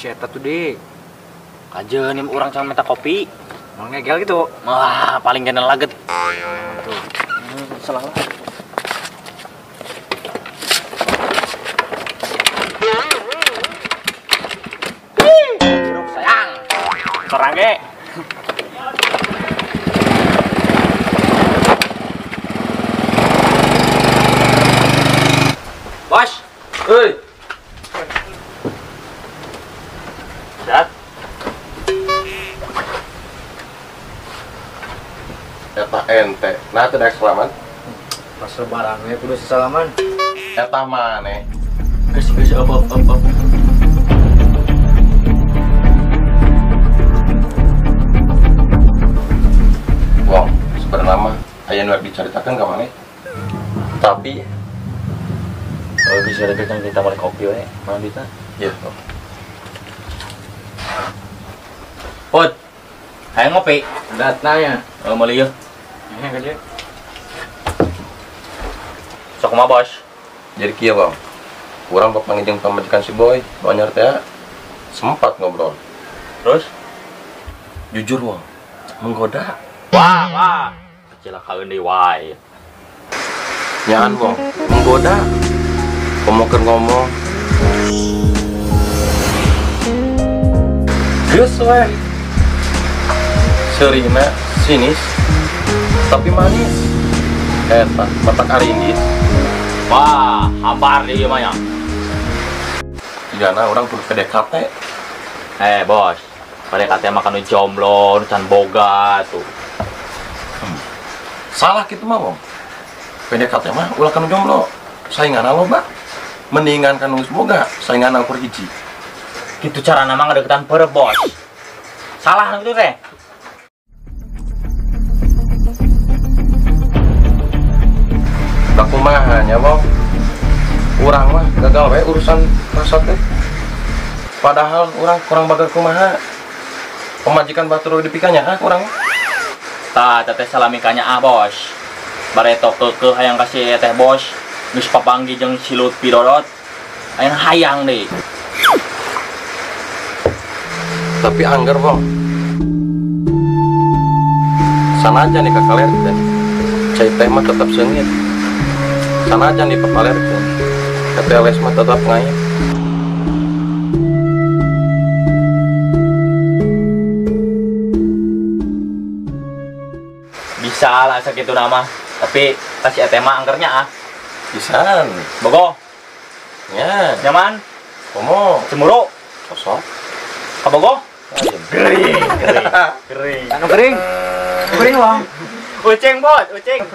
Si eta tuh deh. Kajeun ieu urang can minta kopi. Mau ngegel gitu. Wah, paling gana laget. Tuh. Salah lah. Jeruk sayang. Sorang ge. Bos. Hei. Sehat. Eta ente. Nah, teu daek salaman. Pas lebaran we kudu sesalaman. Eta maneh. Geus geus op op op. Wong, sebenarnya mah aya nu rek dicaritakeun ka maneh. Tapi kalau bisa deket kita balik kopi we, mana duitna? Iya. Put, hayang ngopi. Datna ya. Oh, meuli yeuh. Nya gede. Sok kumaha, Bos? Jadi kieu, Bang. Urang papanggih jeung pamajikan si Boy, nu anyar teh sempat ngobrol. Terus? Jujur, Bang, menggoda. Wah, wah. Kecilakaeun deui wae. Nyaan, Bang, menggoda. Komo keur ngomong. Geus we. Seurina sinis tapi manis. Eta matak aringis. Wah, hambar deui mah nya. Jigana urang kudu PDKT. Bos. PDKT mah kan nu jomblo, nu can boga tuh. Salah kitu mah, Bang. PDKT mah ulah ka nu jomblo. Sainganna loba. Mendingan kan geus boga, sainganna ukur hiji. Kitu carana mah ngadeukeutan peureup, Bos. Salah nu kitu teh. Da kumaha nya, Bang? Urang mah gagal we urusan rasa teh. Padahal urang kurang bager kumaha. Pemajikan batur dipikanya ah urang. Tah, teteh salami kanya ah, Bos. Bareto keukeuh hayang kasih teh, Bos. Geus papanggih jeung si Lutfi Dodot. Hayang hayang deui. Tapi angger, Bang. Sanajan dikakalerkeun, cai teh mah tetep seungit. Sanajan dipapalerkeun, keteles mah tetep ngayep. Bisa lah sakitu nama, tapi kasih teh mah angkernya ah. Pisan. Bogo. Nya. Nyaman. Komo. Cemburu. Kosong. Kabogo. Gering, gering, gering. Anu gering. Gering, Bang. Uceng, Bos, uceng.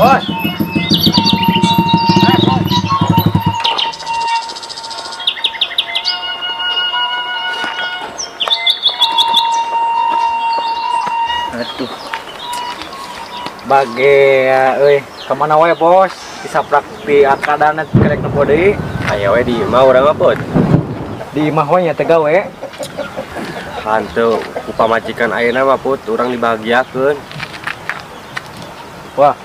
Bos. Aduh. Bage euy, ka mana wae, Bos? Disaprak di akadana kerek nempo deui. Aya we di imah urang mah, Bos. Di imah we nya teh gawe. Hanteu ku pamajikan ayeuna mah, Put, urang dibahagiakeun. Wah.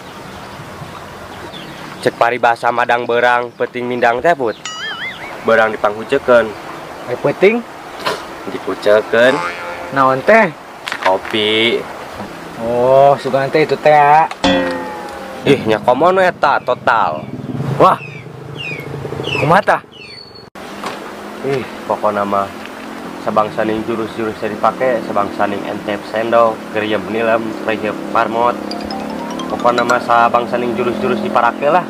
Cek paribasa madang berang peuting mindang teh, Put. Berang dipanghucekeun. Ai peuting dikucekeun. Naon teh? Kopi. Oh, sugan teh itu teh. Ih, nya komono eta total. Wah. Kumaha tah? Ih, pokona mah sabangsaning jurus-jurus yang dipake, sabangsaning entep sendok, geriem nilem, rehep marmot. Pokona mah sabangsa ning jurus-jurus diparake lah.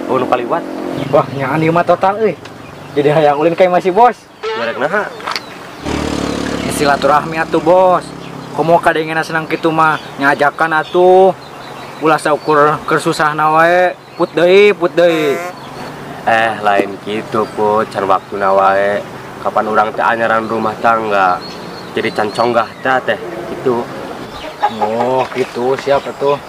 Nu kaliwat. Wah, nyaan ieu mah total euy. Jadi hayang ulin ka imah si bos. Rek naha? Silaturahmi atuh bos. Komo kadengena senang kitu mah nyajakan atuh. Ulah saukur keur susahna wae, put deui, put deui. Lain kitu put, can waktuna wae. Kapan urang teh anyaran rumah tangga. Jadi can conggah teh kitu. Oh, gitu, siap atuh.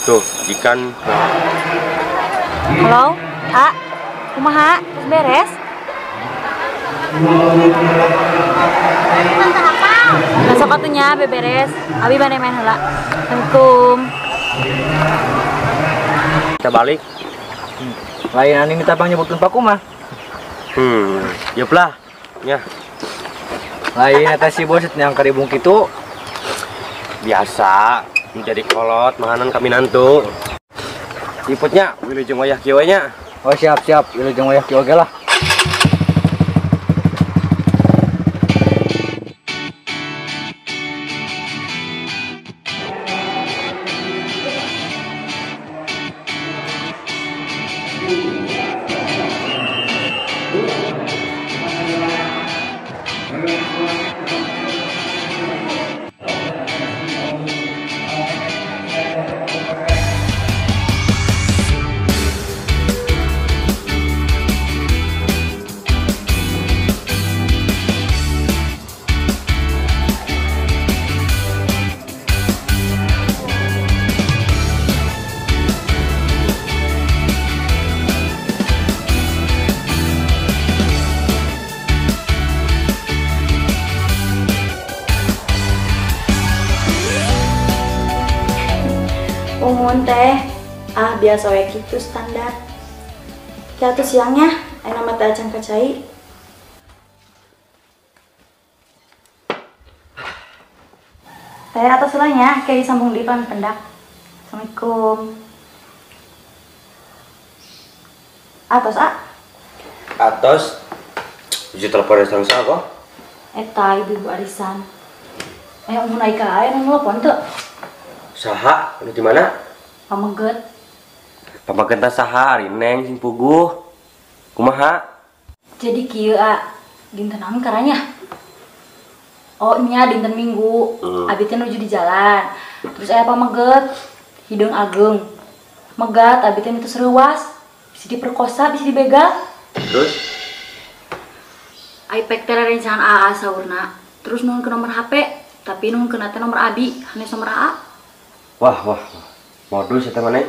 Tuh, ikan. Halo, A. Kumaha? Terus beres? Besok atunya beberes. Abi bade main heula. Assalamualaikum. Kita balik. Lain ani minta pang nyebutkeun Paku mah. Yeup lah. Nya. Lain eta si bos yang karibung kitu. Biasa menjadi kolot makanan kami nantu. Iputnya wilujeng wayah kieu we nya. Oh siap-siap, wilujeng wayah kieu oge lah. Umun teh, biasa we kitu standar. Kieu atuh siangnya, ayeuna mah teh acan ka cai. Teh atos heula nya, kieu disambung deui pan pendak. Assalamualaikum. Atos a? Atos. Hiji telepon sareng saha kok? Eta ibu-ibu arisan. Umun ai ka aya nu nelpon teu? Saha? Anu di mana? Pameget. Pameget teh saha? Ari Neng sing puguh. Kumaha? Jadi kieu a, dinten naon karanya? Oh nya dinten Minggu. Abi teh nuju di jalan. Terus aya pameget hideung ageng. Megat abi teh mitos reuwas, bisa diperkosa, bisa dibegal. Terus? Ai pek teh rerencangan AA saurna. Terus nuhun ke nomor HP, tapi nuhun ke teh nomor abi, hanes nomor AA. Wah, wah, modus eta maneh?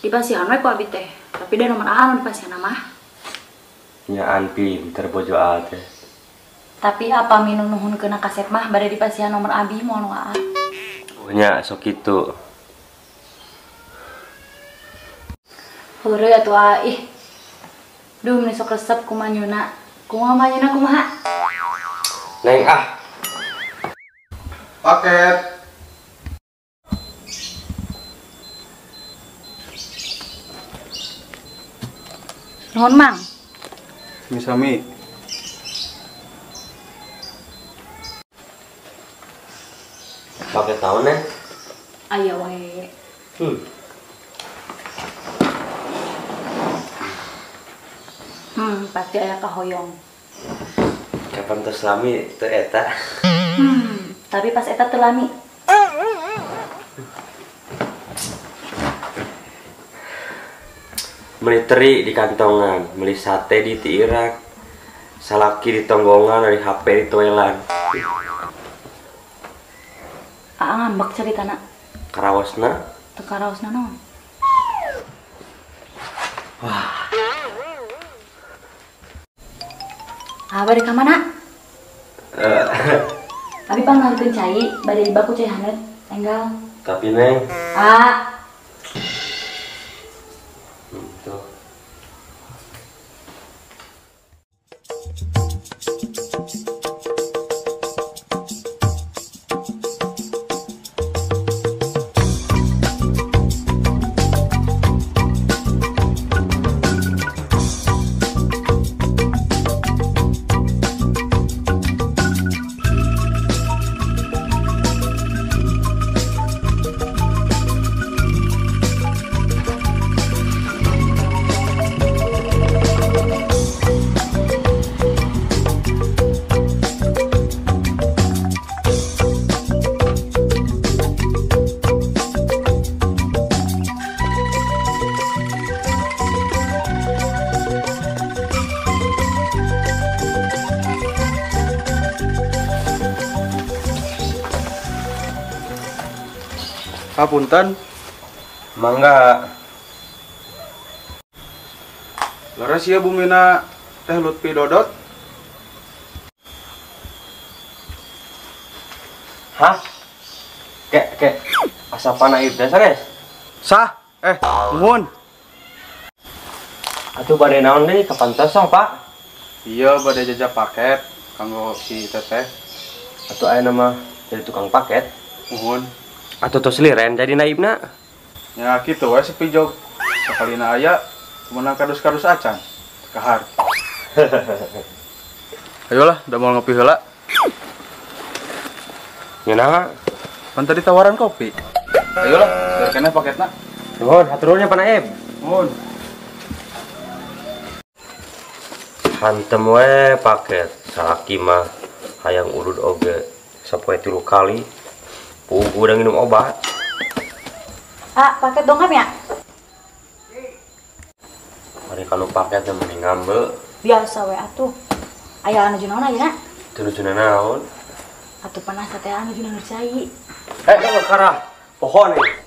Dipasihan we ku abi teh, tapi da nomor AA nu dipasihan mah. Nyaan pinter bojo A teh. Tapi apa minum nuhun kena kaset mah bade dipasihan nomor abi moal nu AA. Oh nya sok kitu. Heureuy atuh A ih. Duh meni sok resep ku manyuna. Kumaha manyuna kumaha? Neng ah. Paket. Nuhun Mang. Sami-sami. Paket tahun ya? Aya wae. Pasti aya kahoyong. Kapan tos lami teu eta? Tapi pas eta teu lami. Beli teri di kantongan, beli sate di Tiirak, salaki di tonggongan, dari HP di toilan. Aa ngambek ceritana. Karaosna? Teu karaosna naon? Wah. Bade ka mana? Abi pangharkeun cai, bade dibaku cai haneut, enggal. Tapi Neng. Ah. Tuh. Hapunten. Mangga. Leres ya bumina Teh Lutfi Dodot. Hah? Kek kek asa panaib teh sanes? Sah, nuhun. Atuh bade naon deui kapan tosong, Pak? Iya, bade jajak paket kanggo si teteh. Atuh ayeuna mah jadi tukang paket. Nuhun. Atuh tos liren jadi naibna. Ya kitu we sepi jog. Sakalina aya kumenang kadus-kadus acan. Kahar. Ayolah, udah mau ngopi heula. Ngeunah. Pan tadi tawaran kopi. Ayolah, biar paketna. Nuhun, hatur nuhun nya Pak Naib. Nuhun. Hantem we paket salaki mah hayang urut oge sapoe 3 kali. Puguh udah nginum obat. Ah, paket dongkap ya? Mari kalau paket yang mending ngambil. Biasa we atuh. Aya anu naon ayeuna? Teu nuju naon. Atuh panas teh anu nuju cai. Karah. Pohon nih.